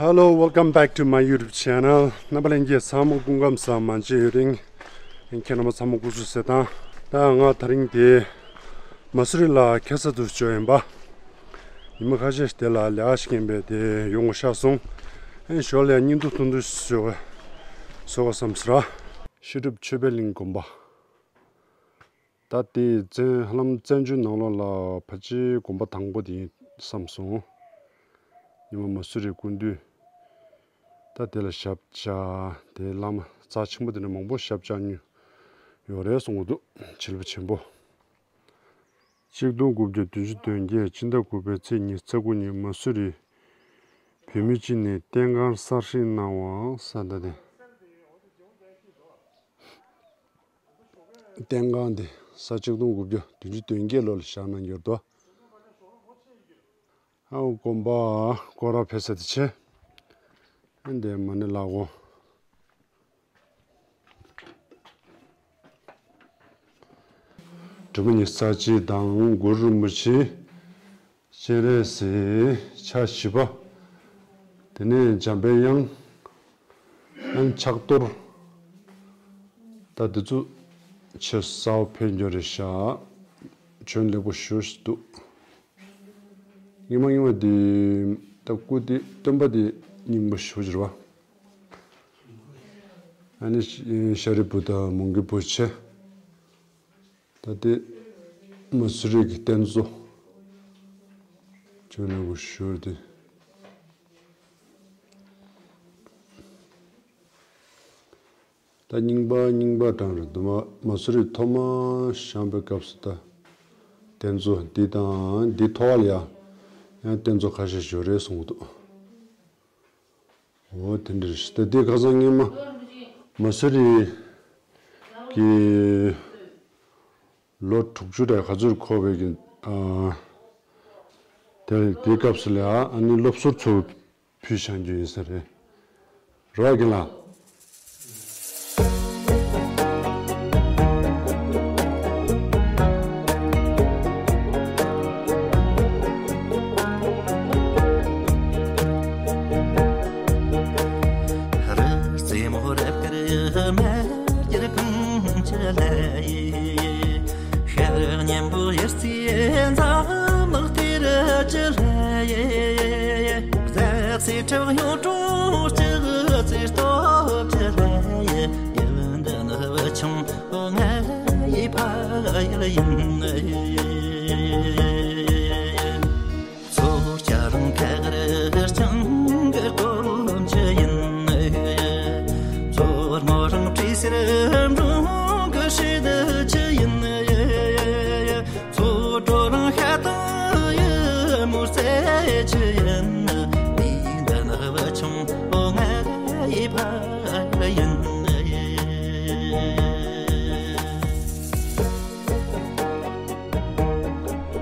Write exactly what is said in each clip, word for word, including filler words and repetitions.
Hello, welcome back to my YouTube channel. རྣམ་པ་ལྷན་རྒྱས་ཚང་མ་སྐུ་ཁམས་བཟང་། མ་མཇལ་ཡུན་རིང་། ཁྱེད་རྣམ་པ་ཚང་མ་སྐུ་གཟུགས་གསལ་ཐང་། ད་ང་དེ་རིང་དེ་མ་སུ་རི་ལ་ཁ་སང་དུ་བྱོན་ཡིན་པ། ཉི་མ་ཁ་ཤས་ཤིག་དེ་ལ་ལས་ཀ་ཞིག་ཡིན་པས་དེ་ཡོང་དགོས་ཤག་སོང་། ཨེ་ཞོར་ལ་ཡང་བརྙན་ཐུང་ཐུང་ཐུང་ཞིག་བཟོ་དགོས་བསམ་ཟེར། བཤད་སྒྲུབ་ཆོས་འཕེལ་གླིང་དགོན་པ། ད་དེ་བཙན་ཧ་ལམ་བཙན་བྱོལ་ནང་ལོགས་ལ་ཕལ་ཆེར་དགོན་པ་དང་པོ་དེ་ཡིན་བསམ་སོང་། ཉི་མ་མ་སུ་རི་སྐུ་མདུན། ད་དེ་ལ་ཞབས་བཅགས་དེ་བླ་མ་རྩ་ཆེན་པོ་དེ་འདྲ་མང་པོ་ཞབས་བཅགས་མྱོང་ཡོད་རེད་གསུང་གི་འདུག་བྱིན་རླབས་ཆེན་པོ། གཅིག་སྟོང་དགུ་བརྒྱ་བདུན་ཅུ་དོན་བརྒྱད་ཕྱི་ཟླ་དགུ་པའི་ཚེས་ཉི་ཤུ་རྩ་དགུ་ཉིན་མ་སུ་རི་བོད་མི་སྤྱི་ནས་རྟེན་ཁང་གསར་བཞེངས་གནང་བ་ས་ད་དེ། རྟེན་ཁང་དེ་ས་གཅིག་སྟོང་དགུ་བརྒྱ་བདུན་ཅུ་དོན་བརྒྱད་ལོ་ལ་བཞག་གནང་ཡོད་དོ། ཨའོ་དགོན་པ་སྐོར་ར་ཕེབས་ས་དེ་བྱས། ཨ་འདི་མ་ཎི་ལག་འཁོར། སྒྲོལ་མ་ཉི་ཤུ་རྩ་གཅིག་དང་གུ་རུ་རིན་པོ་ཆེ། སྤྱན་རས་གཟིགས་ཕྱག་བཞི་པ། དེ་ནས་འཇམ་པའི་དབྱངས། ཨན་ཕྱག་རྡོར། ད་འདི་ཚོ་ཆེས་གསལ་པོ་ཕེབས་འགྱོ་རེད་ཤག་བྱོན་ལེགས་པོ་ཞེ་པོ་ཞིག་འདུག་སྔོན་མ་སྔོན་མ་དེ་ད་སྐུ་དེ་སྟོན་པ་དེ་རྙིང་པ་ཞེ་པོ་ཅིག་རེད་པ། ཨ་ནི་ཤཱ་རིའི་བུ་དང་མོའུ་འགལ་བུ་བྱས། ད་ལྟའི་མ་སུ་རི་གི་རྟེན་གཙོ་ཅོ་ནེ་གུ་ཞུར་ཏེ། ད་རྙིང་པ་རྙིང་པ་གྲས་རེད་འདུག་མ་མ་སུ་རི་ཐོག་མ་བཞེངས་པའི་སྐབས་སུ་ད་རྟེན་གཙོ་འདི་དང་འདི་ཐོག་ལ་ཡང་ཡང་རྟེན་གཙོ་ཁ་ཤས་ཤིག་ཡོད་རེད་གསུངས་འདུག་འོ་དེ་འདྲ་རེད། ད་དེ་ཁ་སང་སྔོན་མ་མ་སུ་རི་གི་ལོ་དྲུག་ཅུ་རེ་ག་ཚོད་འཁོར་བའི་གི་ཨ་དེ་དེའི་སྐབས་སུ་ལ་ཨ་ནི་སློབ་ཟུར་ཚོ་ཕུལ་བཞག་རྒྱུ་ཡིན་ས་རེད། རོགས་རྒན་ལགས།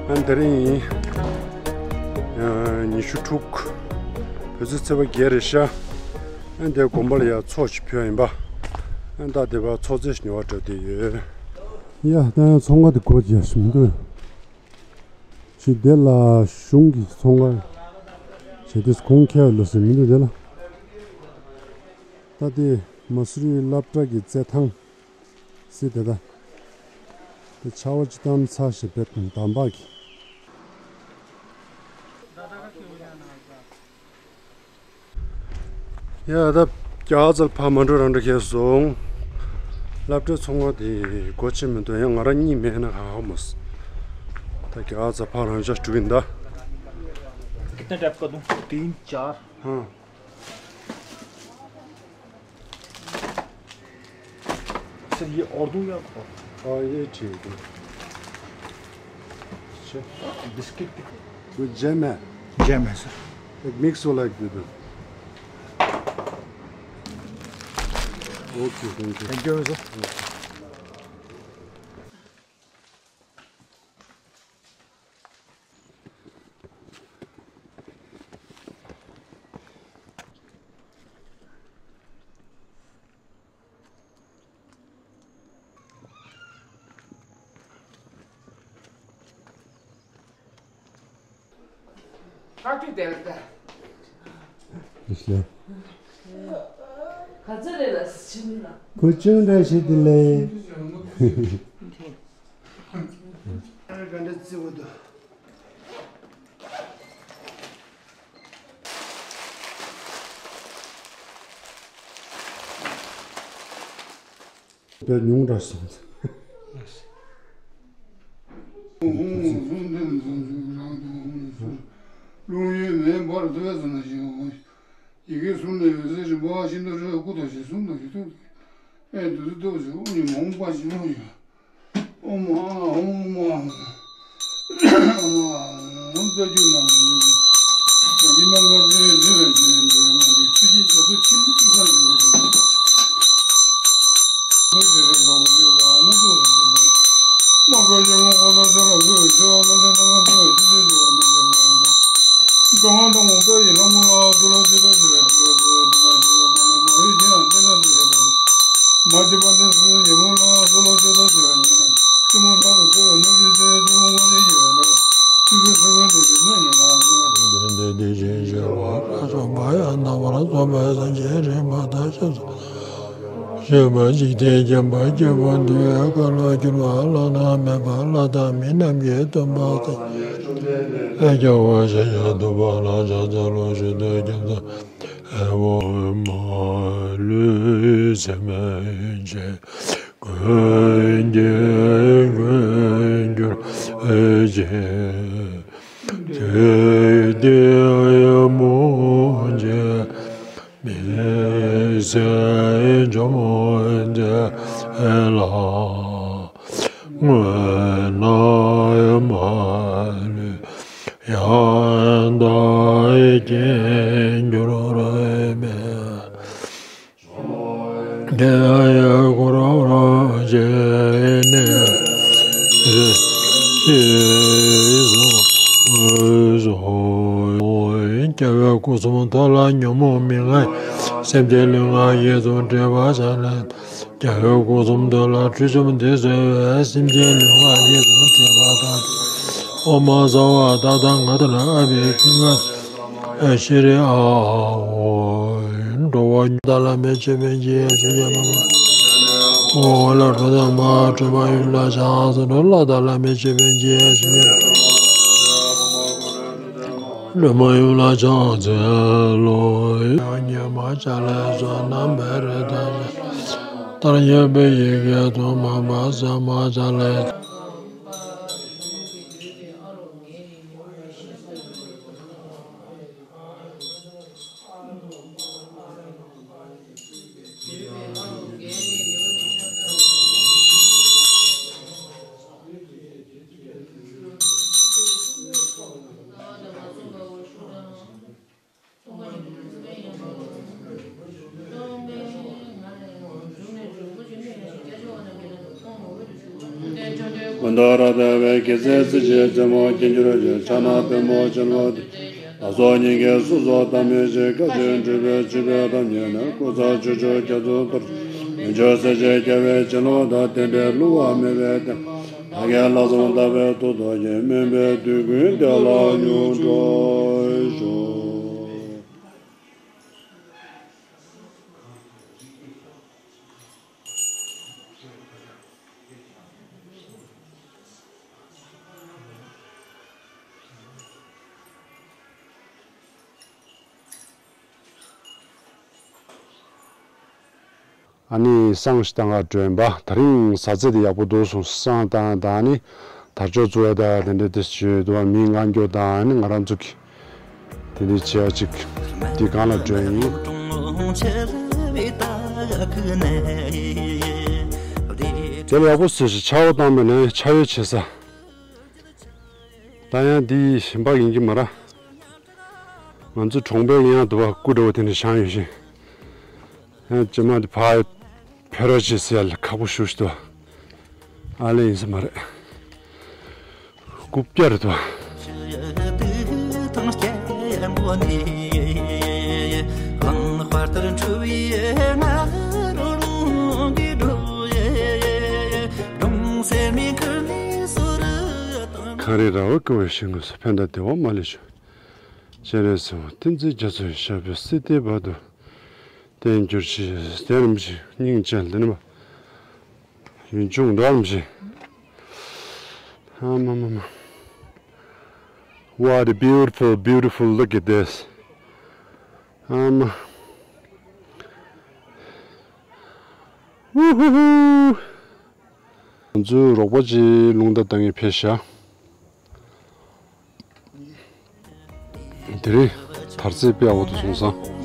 ཨ་དེ་རིང་ཡིན། ཉི་ཤུ་དྲུག་བོད་ཚེས་ཚེས་པ་བརྒྱད་རེད་ཤག་ཨ་འདི་དགོན་པ་ལ་ཡ་ཚོགས་ཤིག་ཕུལ་ཡིན་པ། ཨ་ད་དེ་བ་ཚོགས་རྫས་ཤིག་ཉོ་བ་འགྲོ་བསྡད་ཡོད། ཡ་ད་ཡང་ཚོང་ཁང་དེ་སྒོ་རྒྱག་བཞིན་འདུག་ཅིག་དེ་ལ་གཞུང་གི་ཚོང་ཁང་བྱས་ཏེ་གོང་ཁེ་ལོ་ཟེར་མི་འདུག་དེ་ལ། ད་དེ་མ་སུ་རི་སློབ་གྲྭ་གི་རྩེད་ཐང་སི་དེ་ད། དེ་ཆར་པ་ཅིག་བཏང་ཚར་ཞེས་པའི་དམ་པ་གི། ཡ་ད་རྒྱ་ཚལ་ཕ་མ་འགྲོ་རང་འགྲོ་ཁེལ་སོང་། སློབ་གྲྭའི་ཚོང་ཁང་དེ་སྒོ་ཕྱེ་མི་འདུག་ཡང་ང་རང་གཉིས་མེད་ན་ག་ཧ་མོ་སི། ད་རྒྱ་ཚལ་ཕ་རང་ཤ་སྤྲུག་ཡིན་ད། कितने टाइप का दूं? तीन, चार। हाँ। सर, ये और दूं क्या आपको? हाँ, ये ठीक है। अच्छा। बिस्किट। वो जैम है? जैम है, सर। एक मिक्स वाला एक दे दो। Okay, thank you. Thank you, sir. How to tell that? ག་ཚོད་རེད་ལ་ཕྱིན་ལ། ཁུ་ཆུང་འདྲ་ཞིག་དེ་ལས། ག་འདྲ་བརྩི་བ་འདུག་དཔེ་ཉུང་དྲགས་སོང་། རླུང་ཡོད་མེད་འབར་དུས་ཟེར་ན་ཞིག་ཡི་གེ་གསུམ་ལས་ཡོད་ཚད་རིམ་པ་བཞིན་དུ་རེ་སྐུ་དང་ཞིག་གསུམ་དང་ཞིག་ཐུག་ཨེ་དུ་དུ་དུ་ཞིག་དབུ་ཉི་མ་འོང་པ་ཞིག་མ་ཡོད། ཨོཾ་ཨཱཿཧཱུྃ་ཨཱཿཧཱུྃ། ཞེས་པ་འཇིག་རྟེན་བརྒྱན་པ་སྐྱེས་བུ་འདུལ་བའི་བཀའ་ལ་གྱུར་པ་བླ་ན་མེད་པ་ལྷ་དང་མི་རྣམས་ཀྱི་སྟོན་པ་དང་། ཨེ་རྒྱལ་བ་ཤཱཀྱ་ཐུབ་པ་ལ་ཕྱག་འཚལ་ལོ། ཞུ་དོན་ཁྱབ་བདག་ཨེ་ཝ་མ་ལུས་སེམས་ཅན་ཀུན་གྱི་མགོན་གྱུར་ཅིང་། ཐུགས་བདེ་མོ་ཆེ། མི་ཟད་འཇོམས་མཛད་ལ། དངོས་རྣམས་མ་ལུས་ཡང་དག་མཁྱེན་གྱུར་པའི། དེ་ཡི་འཁོར་བར་བཅས་ནས་ཞེས་སོ། རྒྱལ་བའི་སྐུ་གསུང་ཐུགས་ལ་ཉོན་མོངས་མི་མངའ། སེམས་ཅན་ལུས་ངག་ཡིད་གསུམ་སྒྲིབ་པ་སྦྱངས་ནས། རྒྱལ་བའི་སྐུ་གསུང་ཐུགས་ལ་ཁྲུས་ཆུམ་འདི་གསོལ་བས། སེམས་ཅན་ལུས་ངག་ཡིད་གསུམ་སྒྲིབ་པ་དག་ཅིང་། ཨོཾ་ཨ་ས་བ་ད་ད་ག་ད་ཨ་བྷི་ཝ་ག་ཤྲཱི་ཨ་ཧོ། འགྲོ་བ་ཉོན་དང་བླ་མེད་ཅོད་པན་གྱིས་ཞིག་ཡ་མ་མ། འོ་ལ་འགྲོ་དང་མ་འགྲོ་མ་ཡུམ་ལ་ཕྱག་འཚལ་ལོ། བླ་དང་བླ་མེད་ཅོད་པན་གྱིས་ཞིག་ཡ། སྒྲོལ་མ་ཡུམ་ལ་ཕྱག་འཚལ་ལོ། ཉོན་མོངས་ཕྱག་ལས་བསོད་ནམས་འཕེལ་རེ་ཐལ། ཏདྱ་ཐཱ་པའི་ཡི་གེ་དུ་མ་པ་ས་མ་ཕྱག་ལས། ཀུན་ཏུ་རབ་བརྟན་པའི་རྒྱལ་སྲས་རྩེ་ཆེན་རྩེ་མོ་སྐྱེ་འགྱུར་ཅན། ཕྱག་ན་པདྨོ་སྤྱན་རས་གཟིགས། ལ་སོགས་སྙིང་གའི་གཟུགས་སོགས་དང་མི་མཇལ། སྐད་ཅིག་འཕྲོས་པའི་བཅུད་པའི་གཏམ་སྙན་ནས། སྐུ་ཚེ་ཕྱོགས་བཅུའི་རྒྱ་མཚོ་གཏོར། མི་འབྱུང་སྲིད་ཞིའི་རྒྱལ་བའི་སྤྱན་སློབ་དང་། རྟེན་འབྲེལ་བསླུ་བ་མེད་པའི་བསྟན། བདག་གིས་ལྷག་བསམ་དག་པའི་ཐུགས་རྡོ་རྗེ། སྨོན་པའི་དུས་ཀུན་བདེ་ལ་མྱུར་འགྲོ་ཤོག། ཨ་ནི་བསང་ཞིག་བཏང་ག་འགྲོ་ཡིན་པ། ད་རིང་གཟའ་ཚེས་དེ་ཡག་པོ་འདུག་སོང་། བསང་བཏང་དང་ནི་དར་ལྕོག་བཙུགས་ཡ་ད་དེ་འདྲ་དེ་བྱས་འདུག་བ། མི་ལྔ་འགྱོ་དང་ནི་ང་རང་ཚོ་གི་དེ་འདྲ་བྱས་ཡ་ཅིག་དེ་སྒང་ལ་འགྲོ་ཡིན། དེ་ལ་ཡག་པོ་བཟོས་ཤིག་ཆར་པ་བཏང་པས་ནས་ཆར་པ་བྱེད་ས། ད་ཡང་འདི་ཞིམ་པ་ཡིན་གྱི་མ་ར། ང་ཚོ་གྲོང་པའི་ཡང་དུ་བ་སྐུ་འདྲ་བོ་དེ་འདྲ་བཞེངས་ཡོད་ཤིང་། ཡང་རྗེས་མ་དེ་ཕ་ཕེ་ར་ཅི་སི་ཡ་ལ་ཁག་པོ་ཞུ་ཞུ་དུ་བ། ཨ་ལེ་ཡིན་ས་མ་རེད། རྐུབ་བཀྱག་རེད་དོ། གངས་རི་ར་བ་ཀུ་བའི་ཤིང་ངོས་སུ་ཕན་དང་བདེ་བ་མ་ལུས་བྱུང་། སྤྱན་རས་གཟིགས་དབང་བསྟན་འཛིན་རྒྱ་མཚོ་ཡི་ཞབས་པད་སྲིད་མཐའི་བར་དུ་བརྟན་གྱུར་ཅིག། བརྟན་རིན་པོ་ཆེ་སྙིང་རྗེ་ལ་ནི་མ་ཡུན་ཅུང་འདྲ་རིན་པོ་ཆེ། ཨ་མ་མ་མ། What a beautiful, beautiful, look at this. ཨ་མ། ཝུ་ཧུ་ཧུ། ང་ཚོའི་རོགས་པ་ཅིག་རླུང་རྟ་བཏང་གི་ཕེབས་ཤག། དེ་རིང་དར་རྩེ་དཔེ་ཡག་པོ་འདུག་སོང་ཙང་།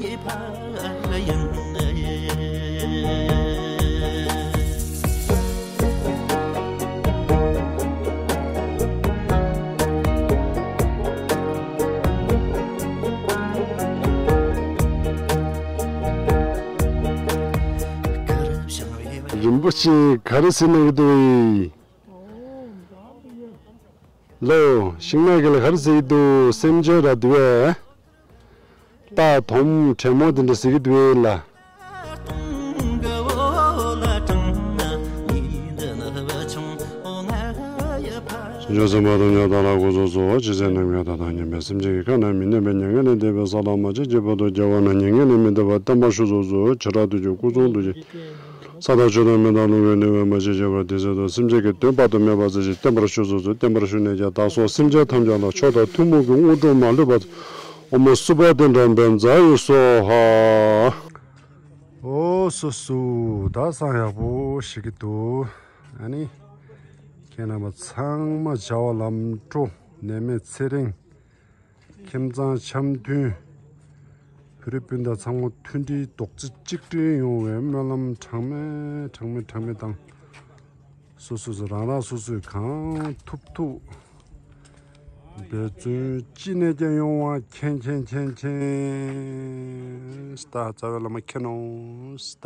རིན་པོ་ཆེ་ག་རེ་ཟེར་གནང་གི་འདུག་ཨེ། ལོ། ཤིང་ནགས་ཀྱི་ལ་ག་རེ་ཟེར་གྱི་འདུག། སེམས་ཅན་ར་འདུག་ཨེ། རྟ་དོམ་བྲན་མོ་དེ་འདྲ་ཟེར་གྱི་འདུག་ཨེ་ལ། བྱང་ཆུབ་སེམས་དཔའ་དམ་ཉམས་དང་ལ་སྐུ་གསུམ་སོགས། ཇི་སྲིད་ནམ་མཁའི་མཐའ་དང་མཉམ་པའི་སེམས་ཅན་གྱི་ཁ་ན་མི་གནས་པའི་མྱ་ངན་ལས་འདས་པའི་ས་ལ་མ་མཆིས་ཀྱི་བར་དུ་རྒྱལ་བ་རྣམས་མྱ་ངན་ལས་མི་འདའ་བར་བརྟན་པར་བཞུགས་སུ་གསོལ། བྱེ་བྲག་ཏུ་ཀྱང་སྐུ་གསུང་ཐུགས་ཀྱི། ས་དང་ཆུ་དང་མེ་དང་རླུང་གི་གནོད་པ་མ་མཆིས་ཀྱི་བར་དུ་དེ་སྲིད་དུ་སེམས་ཅན་གྱི་དོན་དཔག་ཏུ་མེད་པ་མཛད་ཅིང་བརྟན་པར་བཞུགས་སུ་གསོལ། བརྟན་པར་བཞུགས་ནས་ཀྱང་བདག་སོགས་སེམས་ཅན་ཐམས་ཅད་ལ་མཆོག་དང་ཐུན་མོང་གི་དངོས་གྲུབ་མ་ལུས་པ། ཨོཾ་སུ་པ་ཏནྟྲ་བཛྲ་ཡེ་སྭཱ་ཧཱ། ཨོ་སོ་སོ། ད་སང་ཡག་པོ་ཞིག་གི་འདུག། ཨ་ནི། ཁྱེད་རྣམ་པ་ཚང་མ་བྱ་བ་ལམ་འགྲོ། ནད་མེད་ཚེ་རིང་། ཁྱིམ་ཚང་འཆམ་མཐུན། བོད་རིགས་སྤུན་ཟླ་ཚང་མ་མཐུན་སྒྲིལ་རྡོག་རྩ་གཅིག་སྒྲིལ་ཡོང་བའི་སྨོན་ལམ་གྲངས་མེད་གྲངས་མེད་གྲངས་མེད་དང་། སོ་སོ་སོ་རང་རང་སོ་སོས་གང་ཐུབ་ཐུབ་འབད་བརྩོན་ཅི་ནས་ཀྱང་ཡོང་བ་མཁྱེན་མཁྱེན་མཁྱེན་མཁྱེན། སྟ་རྩ་བའི་བླ་མ་མཁྱེན་ནོ་སྟ།